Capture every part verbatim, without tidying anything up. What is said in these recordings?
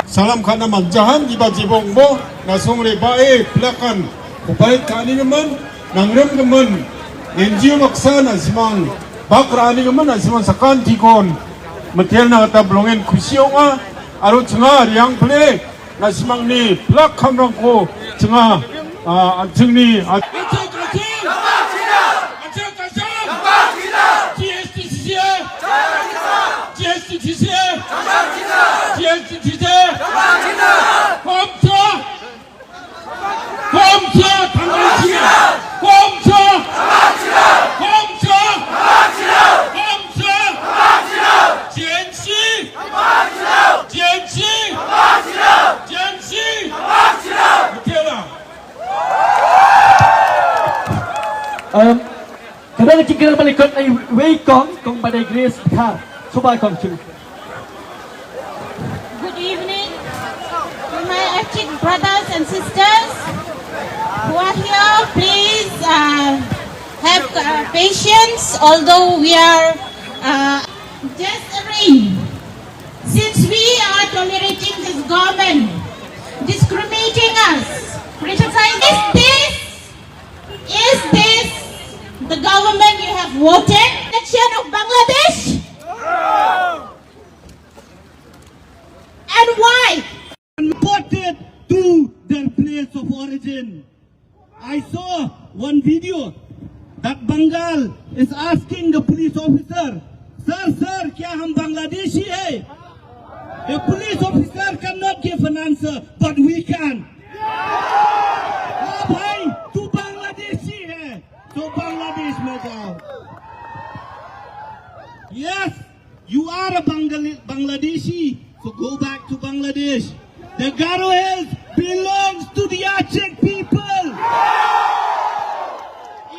Salam khanam am jahan iba jibong bo na song re ba e plakan. Upai kani gaman nang rem gaman. N G O baksa na simang bak rani gaman na simang sakan tikon. Metel na kata belongen kusiong a. Aru chenga riang ple na simang ni plak khamrang ko chenga. Ah, anjing ni. Acil, acil. Acil, acil. G S T C C A. G S T C C A. G S T C C A. Kom sa. Kom sa. Kom sa. Kom sa. Kom sa. Gen Z. Gen Z. Gen Z. Betul lah. Um, Ka dang jingkren ban ïakut ai wei kong, kong Badei Grace Dkhar. Sngewbha kong shu. Good evening to my Achik brothers and sisters who are here. Please uh, have uh, patience, although we are uh, just arraigned. Since we are tolerating this government, discriminating us, criticizing this Is this the government you have voted? Nation of Bangladesh? And why? Deported to their place of origin. I saw one video that Bengal is asking the police officer, "Sir, sir, kya hum Bangladeshi hai?" A police officer cannot give an answer, but we can. हाँ भाई, तू बांग्लादेशी है, तो बांग्लादेश में जाओ। Yes, you are a Bangali- Bangladeshi, so go back to Bangladesh. The Garo Hills belongs to the Achik people.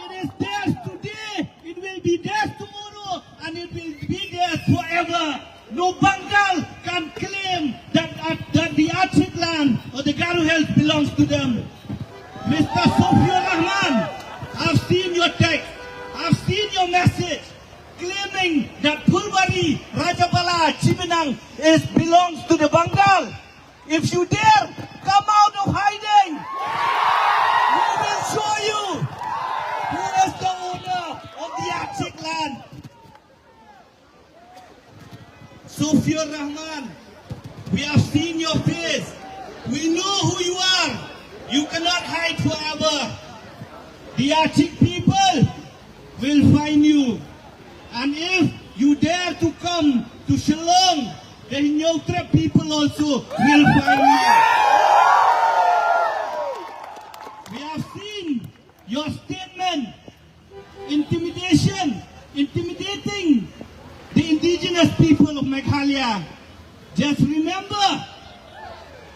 It is theirs today, it will be theirs tomorrow, and it will be theirs forever. No Bangal can claim that, that, that the Achik land or the Garo Hills belongs to them. Mister Sofiur Rahman, I've seen your text, I've seen your message claiming that Phulbari, Rajabala, Chibinang is belongs to the Bangal. If you dare, come out of hiding. We will show you who is the owner of the Achik land. Sofiur Rahman, we have seen your face. We know who you are. You cannot hide forever. The Achik people will find you. And if you dare to come to Shillong, the Hynñiewtrep people also will find you. We have seen your statement, intimidation, intimidating the indigenous people of Meghalaya. Just remember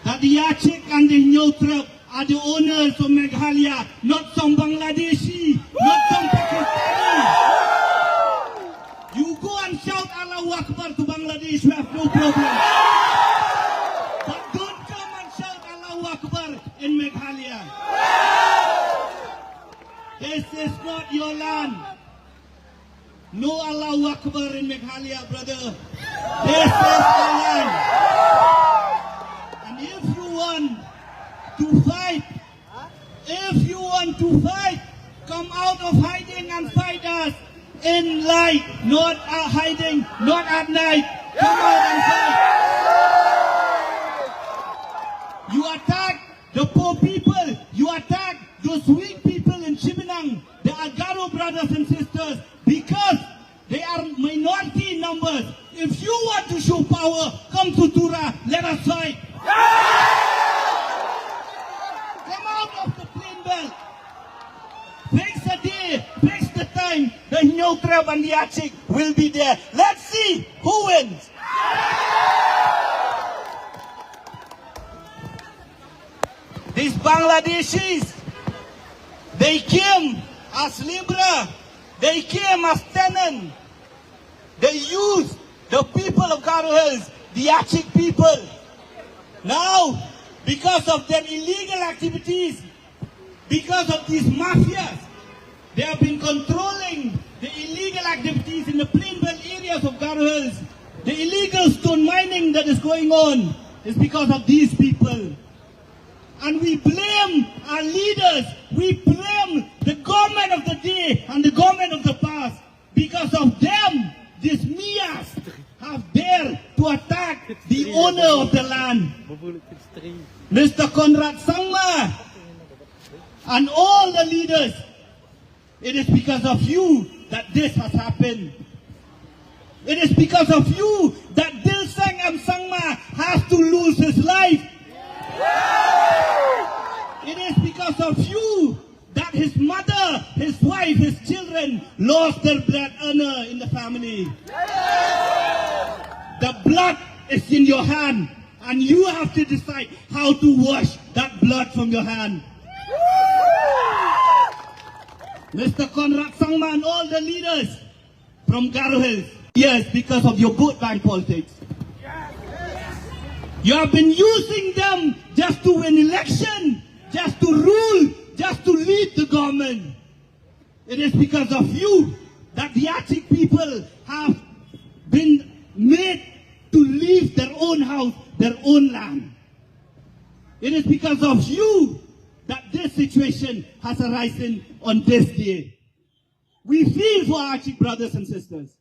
that the Achik and the Hynñiewtrep are the owners of Meghalaya, not some Bangladeshi, not some Pakistani. You go and shout Allahu Akbar to Bangladesh, we have no problem. But don't come and shout Allahu Akbar in Meghalaya. This is not your land. No Allahu Akbar in Meghalaya, brother. This is our land. And if you want to fight, if you want to fight, come out of hiding and fight us in light, not uh, hiding, not at night. Come out and fight. You attack the poor people, you attack those weak people in Chibinang, the Agaro brothers and sisters, because they are minority in numbers. If you want to show power, come to Tura, let us fight. Come out of the plain belt. Fix the day, fix the time. The Hynñiewtrep and the Achik will be there. Let's see who wins. These Bangladeshis, they came as laborer, they came as tenant, they used the people of Garo Hills, the Achik people. Now, because of their illegal activities, because of these mafias, they have been controlling the illegal activities in the plain belt areas of Garo Hills, the illegal stone mining that is going on. It's because of these people. And we blame our leaders. We blame the government of the day and the government of the past. Because of them, these Miyas have dared to attack the owner of the land. Mister Conrad Sangma and all the leaders, it is because of you that this has happened. It is because of you that Dilsang M Sangma has to lose his life. It is because of you that his mother, his wife, his children lost their blood earner in the family. The blood is in your hand, and you have to decide how to wash that blood from your hand. Mister Conrad Sangma and all the leaders from Garo Hills, yes, because of your vote bank politics. You have been using them just to win election, just to rule, just to lead the government. It is because of you that the Achik people have been made to leave their own house, their own land. It is because of you that this situation has arisen on this day. We feel for our Achik brothers and sisters.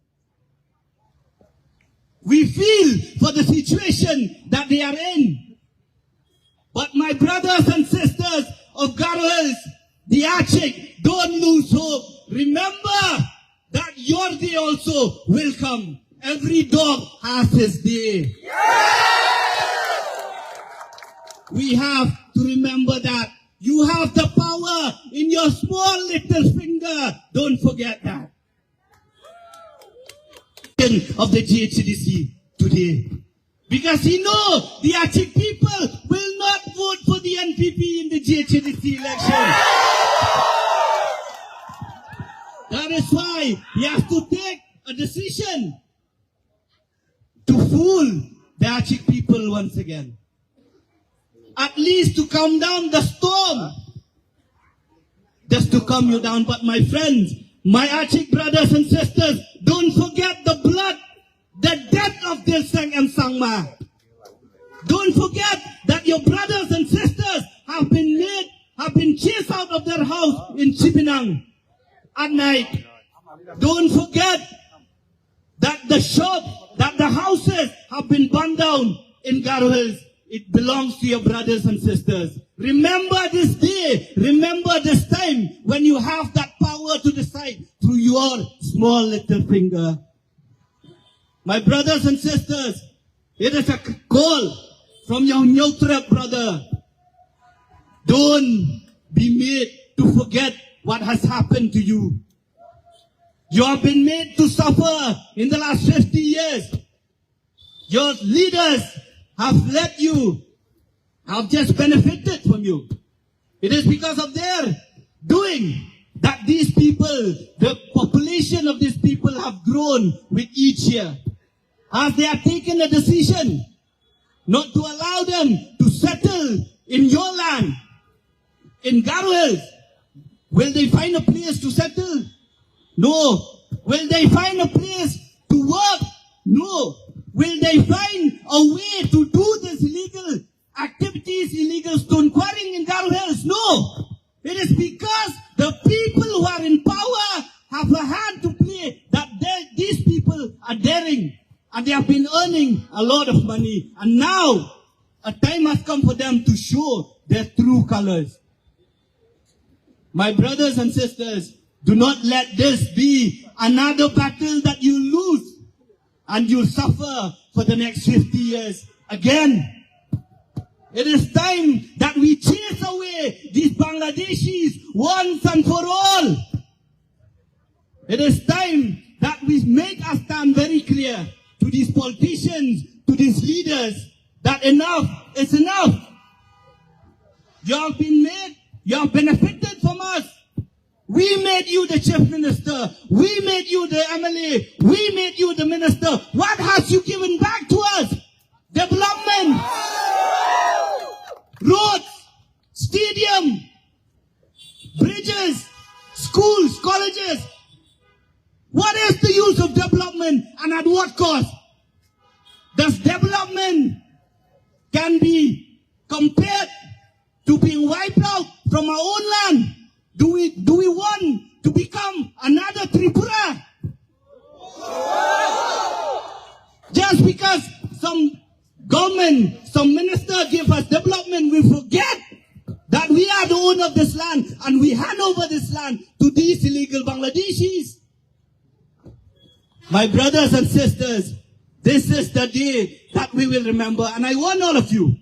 We feel for the situation that they are in. But my brothers and sisters of Garo Hills, the Achik, don't lose hope. Remember that your day also will come. Every dog has his day. We have to remember that. You have the power in your small little finger. Don't forget that. Of the G H A D C today. Because he know the Achik people will not vote for the N P P in the G H A D C election. That is why he has to take a decision to fool the Achik people once again. At least to calm down the storm. Just to calm you down. But my friends, my Achik brothers and sisters, don't forget the blood, the death of Dilsang M Sangma. Don't forget that your brothers and sisters have been made, have been chased out of their house in Chibinang at night. Don't forget that the shop, that the houses have been burned down in Garo Hills. It belongs to your brothers and sisters. Remember this day, remember this time when you have that power to decide through your small little finger. My brothers and sisters, it is a call from your Hynñiewtrep brother. Don't be made to forget what has happened to you. You have been made to suffer in the last fifty years. Your leaders have led you, have just benefited from you. It is because of their doing that these people, the population of these people have grown with each year. As they have taken a decision not to allow them to settle in your land, in Garo Hills, will they find a place to settle? No. Will they find a place to work? No. Will they find a way to do this illegal activities, illegal stone quarrying in Garo Hills? No. It is because the people who are in power have a hand to play that they, these people are daring, and they have been earning a lot of money. And now a time has come for them to show their true colors. My brothers and sisters, do not let this be another battle that you lose and you suffer for the next fifty years again. It is time that we chase away these Bangladeshis once and for all. It is time that we make our stand very clear to these politicians, to these leaders, that enough is enough. You have been made, you have benefited from us. We made you the chief minister. We made you the M L A. We made you the minister. What has you given back to us? Development. Roads, stadium, bridges, schools, colleges. What is the use of development and at what cost? Does development can be compared to being wiped out from our own land? Do we, do we want to become another Tripura? Just because some government, some minister give us development, we forget that we are the owner of this land and we hand over this land to these illegal Bangladeshis. My brothers and sisters, this is the day that we will remember. And I want all of you,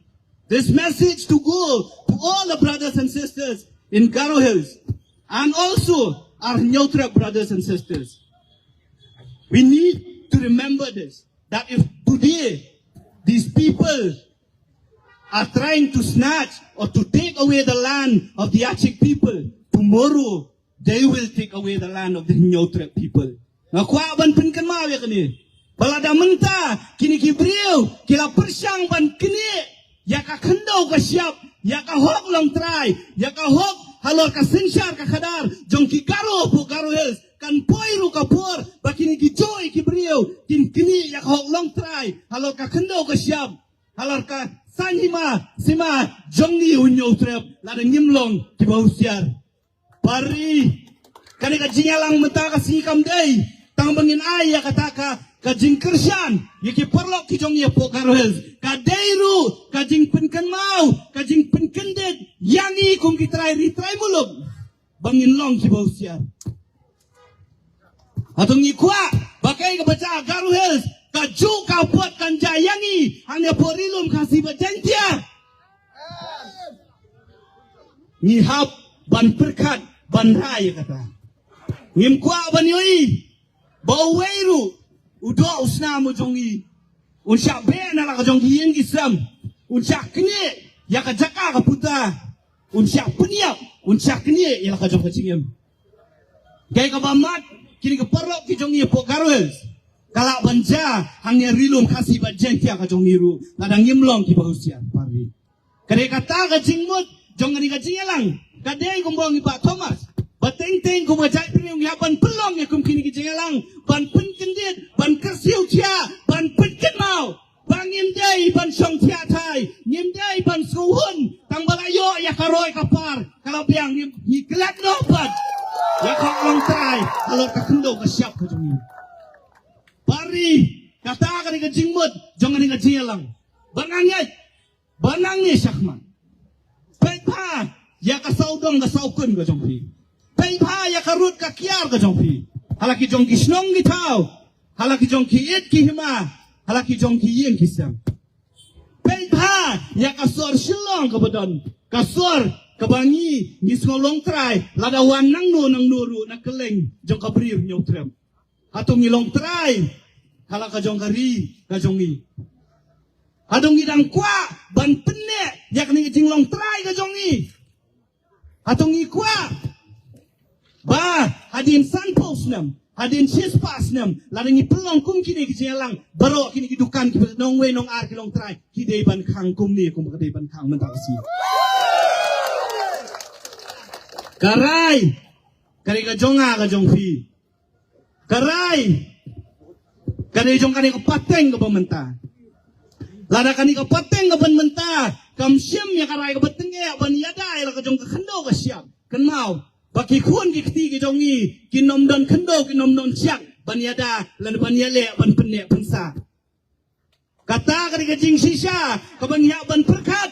this message to go to all the brothers and sisters in Garo Hills and also our Hynñiewtrep brothers and sisters. We need to remember this, that if today these people are trying to snatch or to take away the land of the Achik people, tomorrow they will take away the land of the Hynñiewtrep people. Nga kwah ban pynkynmaw ïa kane. Ba lada mynta kine ki briew ki la pyrshang ban knieh ïa ka khyndew ka shyiap, ïa ka hok longtrai, ïa ka hok halor ka synshar ka khadar jong ki Garo hapoh Garo Hills, kan poi ruh ka por ba kine ki joi ki briew kin knieh ïa ka hok longtrai halor ka khyndew ka shyiap, halor ka saiñ hima sima jong ngi u Hynñiewtrep, lada ngim long kiba husiar. Pari, kane ka jingïalang mynta ka sngi kam dei tang ba ngin ai ïa kata ka, ka jingkyrshan ïa ki paralok ki jong ngi hapoh Garo Hills. Ka dei ruh ka jingpynkynmaw, ka jingpynkyndit ïa ngi kum ki trai ri trai muluk ba ngin long kiba husiar. Hato ngi kwah ba kaei kaba jia ha Garo Hills ka juh ka put kan jia ïa ngi hangne hapoh Ri Lum Khasi bad Jaiñtia? Ngi hap ban pyrkhat ban rai ïa kata. Ngim kwah ban ïohi ba uwei ruh u doh u snam u jong ngi un shah beh na la ka jong ki ïing ki sem, un shah knieh ïa ka jaka ka puta, un shah pynïap, un shah knieh ïa la ka jong ka jingim. Kaei kaba mad, kine ki paralok ki jong ngi hapoh Garo Hills ka lah ban jia hangne Ri Lum Khasi bad Jaiñtia ka jong ngi ruh lada ngim long kiba husiar. Pari, ka dei kata ka jingmut jong kane ka jingïalang. Ka dei kumba ngi Bah Thomas, ba teng teng kumba jaitbynriew ngi hap ban pynlong ïa kum kine ki jingïalang, ban pynkyndit, ban kyrsiew thiah, ban pynkynmaw ba ngim dei ban shong thiah thai, ngim dei ban sngewhun tang ba la ïoh ïa ka roi ka par ka la biang. Ngim, ngi klet noh pat ïa ka longtrai halor ka khyndew ka shyiap ka jong ngi. Pari, kata ka dei ka jingmut jong kane ka jingïalang. Ba nga ngeit ba nangne shakhmat, peit bha ïa ka sawdong ka sawkun ka jong phi. Peit bha ïa ka rud ka kiar ka jong phi, ha la ki jong ki shnong ki thaw, ha la ki jong ki it ki hima, ha la ki jong ki ïing ki sem. Peit bha ïa ka sor Shillong kaba don, ka sor kaba ngi, ngi sngew longtrai lada wan nangno nangno ruh na kylleng jong ka Bri Hynñiewtrep. Hato ngi longtrai ha la ka jong ka ri ka jong ngi? Hato ngi dang kwah ban pynneh ïa kane ka jinglongtrai ka jong ngi? Hato ngi kwah ba hadien sanphew snem, hadien shispah snem, lada ngi pynlong kum kine ki jingïalang, baroh kine ki dukan kiba nongwei nongar ki longtrai ki dei ban khang kumne kumba ka dei ban khang mynta ka sngi? Ka rai ka dei ka jong nga ka jong phi. Ka rai ka dei jong kane ka pateng kaba mynta. Lada kane ka pateng kaba mynta kam shim ïa ka rai kaba tyngeh ban ïada ïa la ka jong ka khyndew ka shyiap, kynmaw ba ki khun ki kti ki jong ngi kin ym don khyndew, kin ym don shyiap ban ïada lane ban ïaleh ban pynneh pynsah. Kata ka dei ka jingshisha kaba ngi hap ban pyrkhat.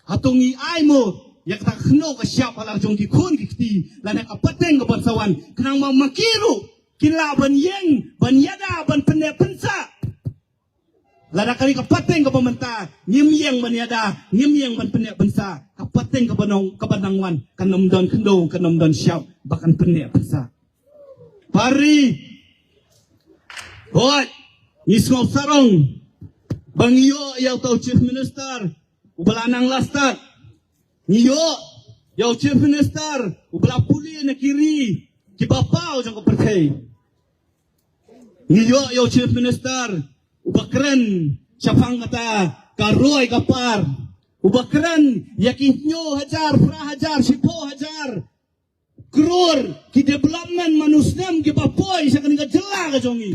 Hato ngi ai mo ïa kata ka khyndew ka shyiap ha la ka jong ki khun ki kti lane ka pateng kaban sa wan, khnang ba ma ki ruh kin lah ban ïeng ban ïada ban pynneh pynsah? Lada ka dei ka pateng kaba mynta ngim ïeng ban ïada, ngim ïeng ban pynneh pynsah, ka pateng kaba nong, kaba nang wan kan ym don khyndew, kan ym don shyiap ba kan pynneh pynsah. Pari, hooid, ngi sngew sarong ba ngi ïoh ïa uta u Chief Minister uba la nang la stad. Ngi ïoh ïa u Chief Minister uba la pule na ki ri kiba paw jong ka pyrthei. Ngi ïoh ïa u Chief Minister uba kren shaphang kata ka roi ka par, uba kren ïa ki hynñiew hajar, phra hajar, shiphew hajar klur ki development man u snem kiba poi sha kane ka jylla ka jong ngi.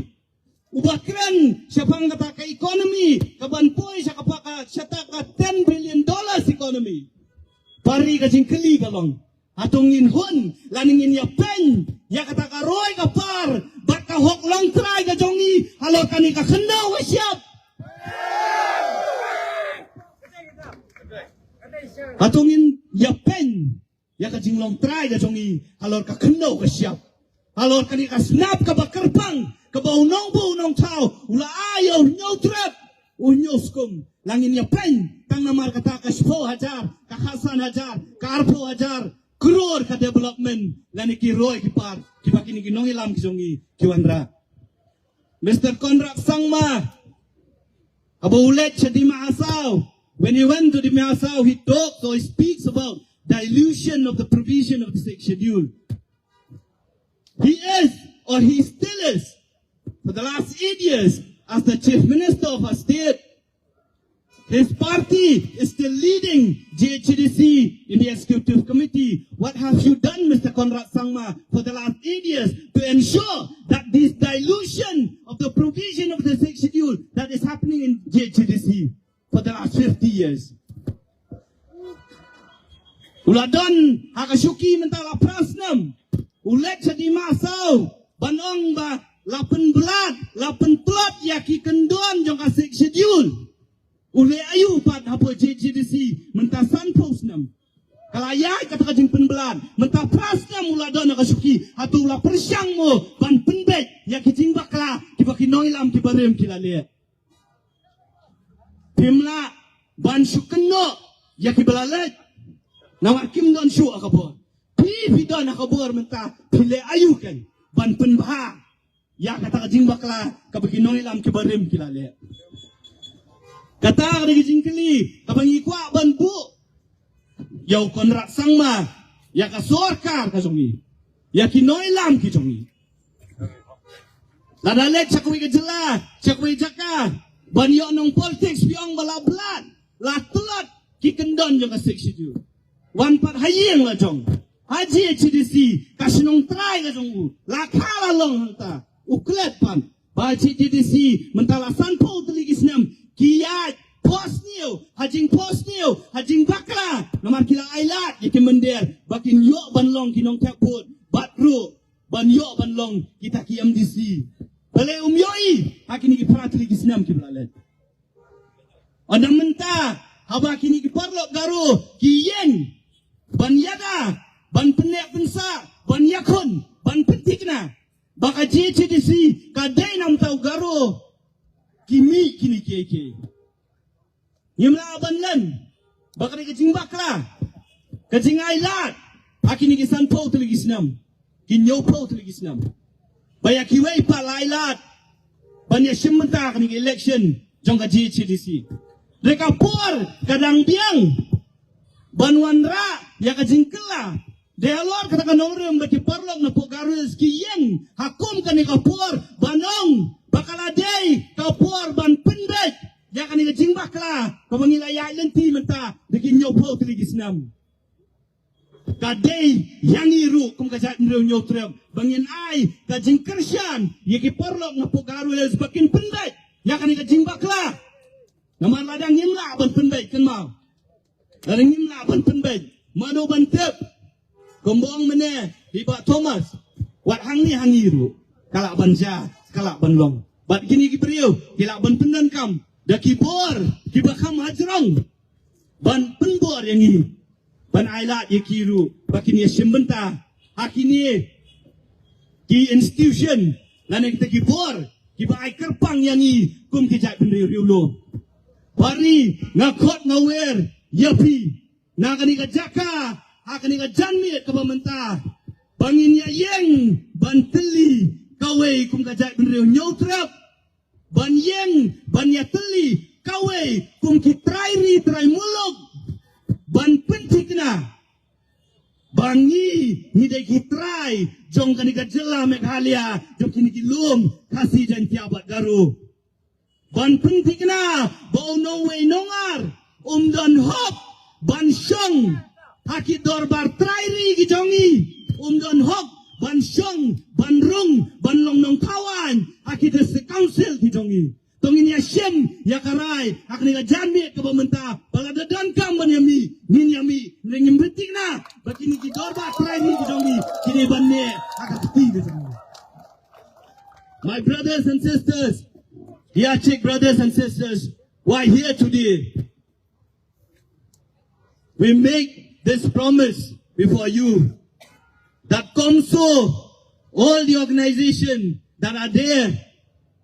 uba kren shaphang kata ka economy kaban poi sha kata ka, sha kata ka ten billion dollars economy. Bad ka jingkylli ka long, hato ngin hun lane ngin ïapeiñ ïa kata ka roi ka par bad ka hok longtrai ka jong ngi halor kane ka khyndew ka shyiap? Hato ngin ïapeiñ ïa ka jinglongtrai ka jong ngi halor ka khyndew ka shyiap, halor kane ka snap kaba kyrpang kaba u nongbuh u nongthaw u la ai ïa u Hynñiewtrep, u Hynñiewskum? La ngin ïapeiñ tang namar kata ka shiphew hajar, ka khatsan hajar, ka arphew hajar klur ka development lane ki roi ki par kiba kine ki nongïalam ki jong ngi ki wanrah? Mister Conrad Sangma, haba u leit sha Dima Hasao, when he went to Dima Hasao, he talks or he speaks about dilution of the provision of the Sixth Schedule. He is, or he still is, for the last eight years, as the Chief Minister of our state, his party is still leading J H A D C in the executive committee. What have you done, Mister Conrad Sangma, for the last eight years to ensure that this dilution of the provision of the Sixth Schedule that is happening in J H A D C for the last fifty years? U la don ha ka shuki mynta la phra snem. U leit sha Dima Hasao ban ong ba la pynblad, la pyntlot ïa ki kyndon jong ka Sixth Schedule. U leh aïu pat hapoh J H A D C mynta sanphew snem? Ka la ïaid kata ka jingpynblad, mynta phra snem u la don ha ka shuki. Hato u la pyrshang mo ban pynbeit ïa ki jingbakla kiba ki nongïalam kiba rim ki la leh? Phim lah ban shu kynnoh ïa kiba la leit namar kim don shuh ha ka bor. Phi, phi don ha ka bor mynta, phi leh aïu ken ban pynbha ïa kata ka jingbakla kaba ki nongïalam kiba rim ki la leh? Kata ka dei ka jingkylli kaba ngi kwah ban buh ïa u Conrad Sangma, ïa ka sorkar ka jong ngi, ïa ki nongïalam ki jong ngi. Lada leit sha kawei ka jylla, sha kawei jaka, ban ïoh nongpolitiks phi ong ba la blad, la tlot ki kyndon jong ka Sixth Schedule. Wan pat ha ïing la jong, ha J H A D C, ka shnong trai ka jong u, la kha la long hangta. U klet pat ba J H A D C mynta la sanphew tylli ki snem ki ïaid pos niew ha jingpos niew ha jingbakla namar ki la ailad ïa ki mynder ba kin ïoh ban long ki nongthep vote bad ruh ban ïoh ban long kita ki M D C. Balei um ïohi ha kine ki phra tylli ki snem kiba la leit? Ynda mynta haba kine ki paralok Garo ki ïeng ban ïada, ban pynneh pynsah, ban ïakhun, ban pynthikna ba ka J H A D C ka dei na bynta u Garo, ki mih kine kiei kiei. Ngim lah ban len ba ka dei ka jingbakla, ka jingailad ha kine ki sanphew tylli ki snem, ki hynñiewphew tylli ki snem. Ba ïa kiwei pat la ailad ban ïashim bynta ha kane ka election jong ka J H A D C. Dei ka por ka dang biang ban wanrah ïa ka jingkylla. Dei halor kata ka nongrim ba ki paralok na Garo Hills ki ïeng ha kum kane ka por ban ong ba ka la dei ka por ban pynbeit ïa kane ka jingbakla kaba ngi la ïaid lynti mynta da ki hynñiewphew tylli ki snem. Ka dei ïa ngi ruh kum ka jaitbynriew Hynñiewtrep ba ngin ai ka jingkyrshan ïa ki paralok na Garo Hills ba kin pynbeit ïa kane ka jingbakla. Namar lada ngim lah ban pynbeit, kynmaw, lada ngim lah ban pynbeit, mano ban tip? Kumba ong mynne i Bah Thomas, wat hangne ha ngi ruh ka lah ban jia, ka lah ban long. Bad kine ki briew ki lah ban pyndonkam da ki bor kiba kham hajrong ban pynbor ïa ngi, ban ailad ïa ki ruh ba kin ïashim bynta ha kine ki institution lane kita ki bor kiba ai kyrpang ïa ngi kum ki jaitbynriew riewlum. Bad nga khot nga wer ïa phi na kane ka jaka ha kane ka janmiet kaba mynta ba ngin ïa ïeng ban tylli kawei kum ka jaitbynriew Hynñiewtrep, ban ïeng ban ïa tylli kawei kum ki trai ri trai muluk, ban pynthikna ba ngi, ngi dei ki trai jong kane ka jylla Meghalaya, jong kine ki lum Khasi, Jaiñtia bad Garo. Ban pynthikna ba u nongwei nongar um don hok ban shong ha ki dorbar trai ri ki jong ngi, um don hok ban shong, ban rung, ban long nongthaw aiñ ha ki District Council janmiet kaba mynta ba la da donkam ban ïa mih, ngin ïa mih, ngin ïa mih thikna ba kine ki dorbar trai mih ki jong ngi kine ban mih ha ka kti ka jong ngi. My brothers and sisters, Yachik brothers and sisters, who are here today, we make this promise before you that COMSO, all the organization that are there,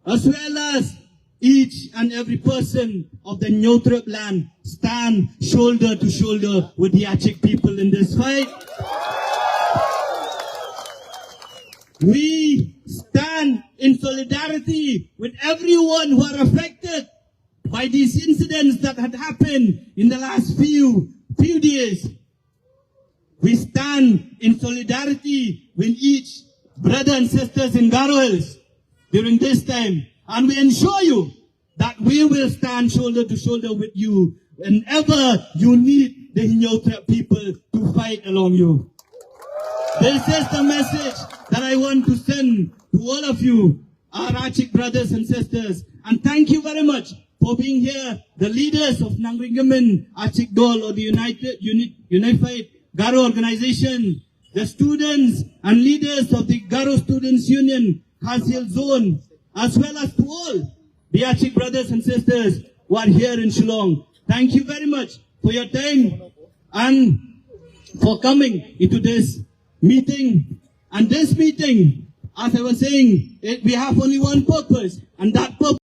as well as each and every person of the Hynñiewtrep land, stand shoulder to shoulder with the Yachik people in this fight. We stand in solidarity with everyone who are affected by these incidents that had happened in the last few few days. We stand in solidarity with each brother and sisters in Garo Hills during this time, and we assure you that we will stand shoulder to shoulder with you whenever you need the Hynñiewtrep people to fight along you. This is the message that I want to send to all of you, our Achik brothers and sisters. And thank you very much for being here, the leaders of Nangri Ngimin Achik Dol, or the United Uni- Unified Garo Organization, the students and leaders of the Garo Students Union, Khasi Hills Zone, as well as to all the Achik brothers and sisters who are here in Shillong. Thank you very much for your time and for coming into this meeting. And this meeting, as I was saying, it, we have only one purpose, and that purpose